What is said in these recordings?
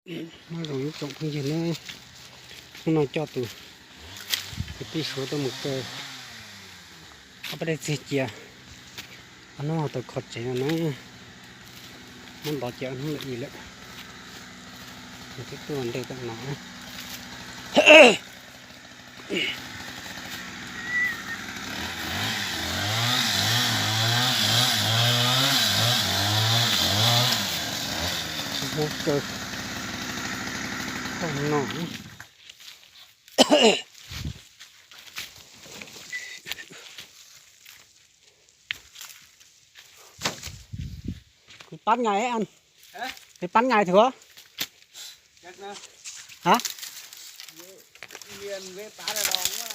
Nyob zoo ib tsoom phooj ywg nawb, hnub no coj tus kwv tij Suav tuaj mus kaw ob peb daim txiag cia, ob hnub tau kho tsev no na, muab ntov cia ob hnub lawm i lawm, nws twb tuaj ntej tawm no. Tsis muaj kaw tag no. Cứ pắt ngay ấy anh. Hả? Cứ pắt ngay thôi. Chắc nó. Hả? Miền với tá là đòn quá.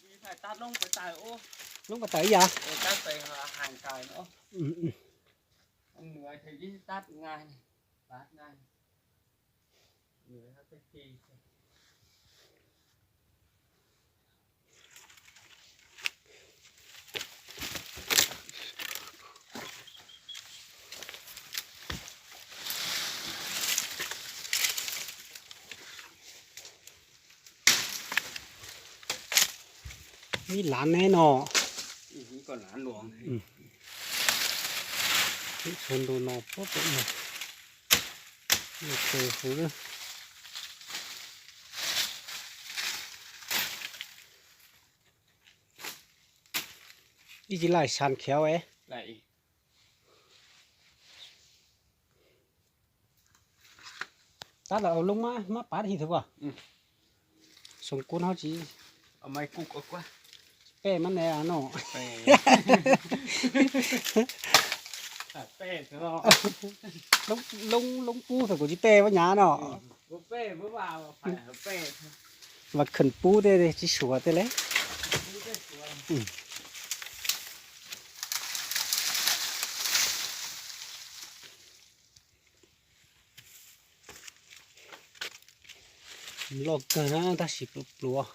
Vì phải tắt lông cái tài ô. Lông cái tài gì vậy? Ờ, tắt tài hàng cài nữa. Ừ, ừ. Ông người thì chỉ tắt ngay này. Tắt ngay. Người nó cái chi. Ib lav neb no. Ib ko lav luas. Ib txhua ntu no puab pem no. Ib tsis laij san khiav es. Tab lawm au lub mab pab hi thwv as. Soos kub no tsis pej mab ne no. Loob pub thaum kuv tsis pej mab nyav no. Vas khwm pub tej tsis suav tej le. Loj kawg na tab sis pluav pluav.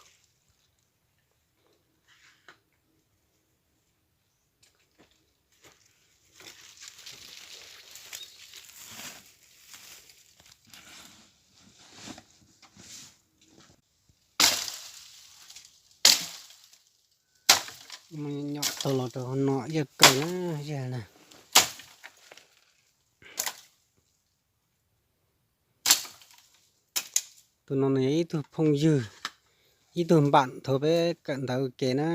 Nyom tau los rau no yawg kaw na, yawg na. Tus no nws yog ib tug phooj ywg, ib tug npam thaum peb kawm ntawv ua ke na.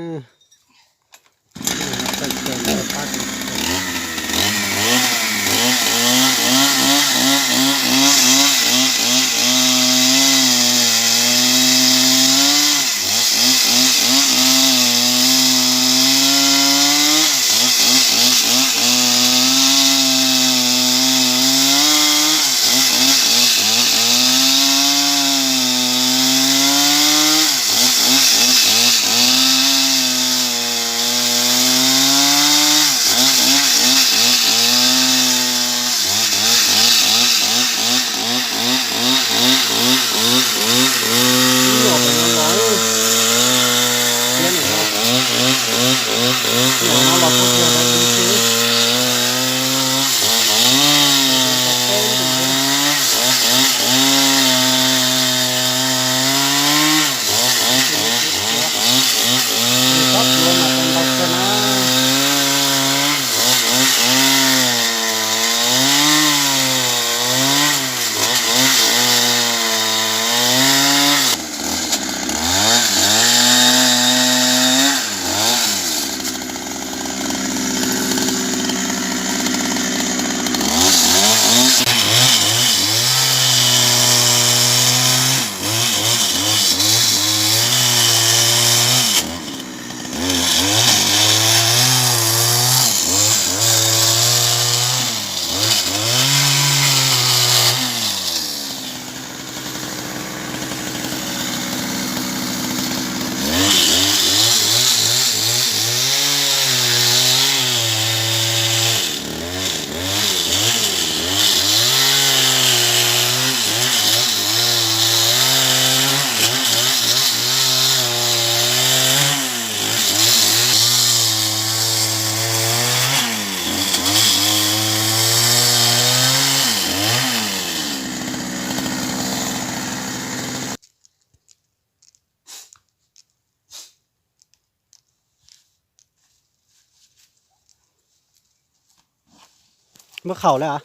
Muab khaum lawm as.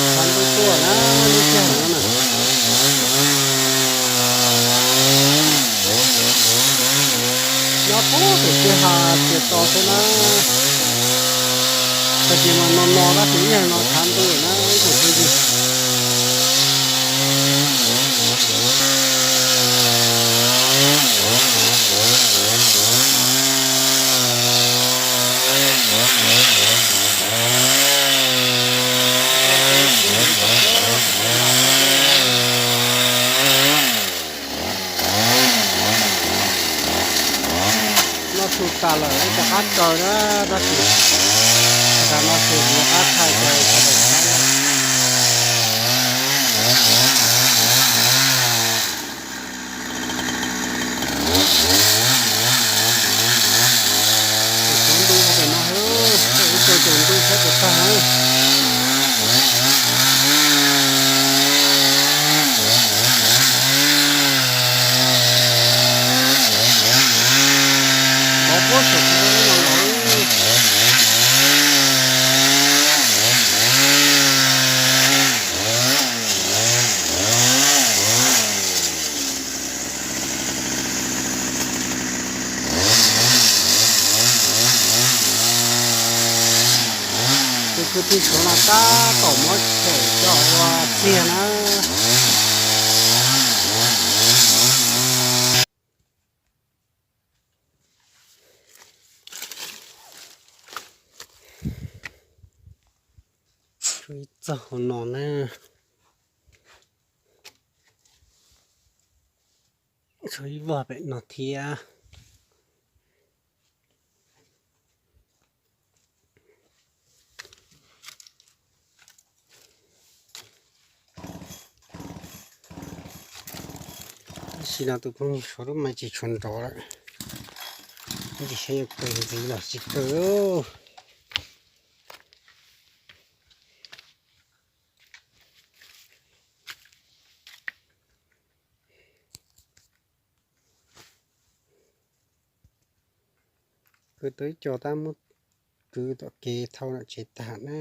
Tshav ntuj tuaj na, lub sij hawm no na. Nyob puag pem tij ha txias to xwb na. Tag kis mas no no tab sis ib yam no tshav ntuj na ib tsoom phooj ywg. Noj su tas lawm ib co qab tsaws na, tab sis tas no ces yuav qab thaij rau sawv daws saib. Tus tsaus ntuj ua pem no, ib co caum ntuj saib puas tag na. Npov puag saum tsis tau lub no los. Tus kwv tij Suav no tab tom muab cawm coj ua txiag na. Tshuav ib txoj hauv no na. Tshuav ib vog pem no thiab. Tam sim no tus phooj ywg Suav lub maiv tsis tshuav nrov lawm, ntsis saib yuav kawg ntxiv los tsis kawg. Kwv tau ib co tab muab kwv tom kev thau nram tsev tag na.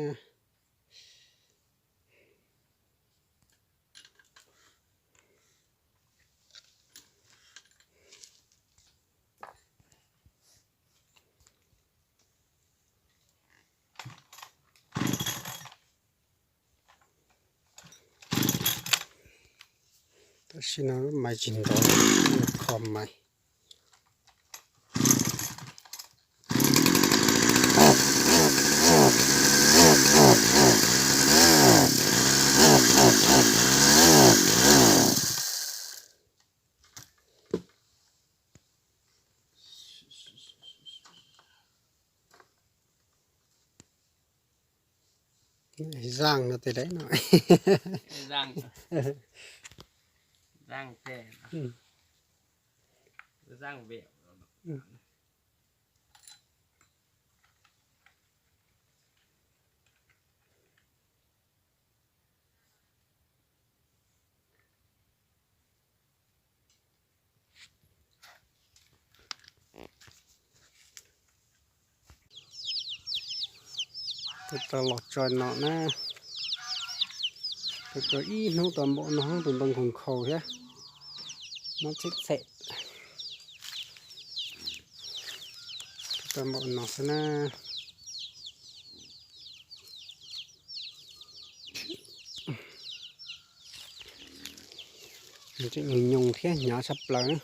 Tam sim no lub maiv tsis nrov, kho maiv. Zaaj no tej dab no. Tus tau los tso no na, tus tau ib hnub tau npaum no, tus ntoo nkhaus nkhaus thiab, mob txheb txheb. Tus tau npaum no xwb na. Nws tseem nyoos nyoos thiab hnyav tshaj plaws na.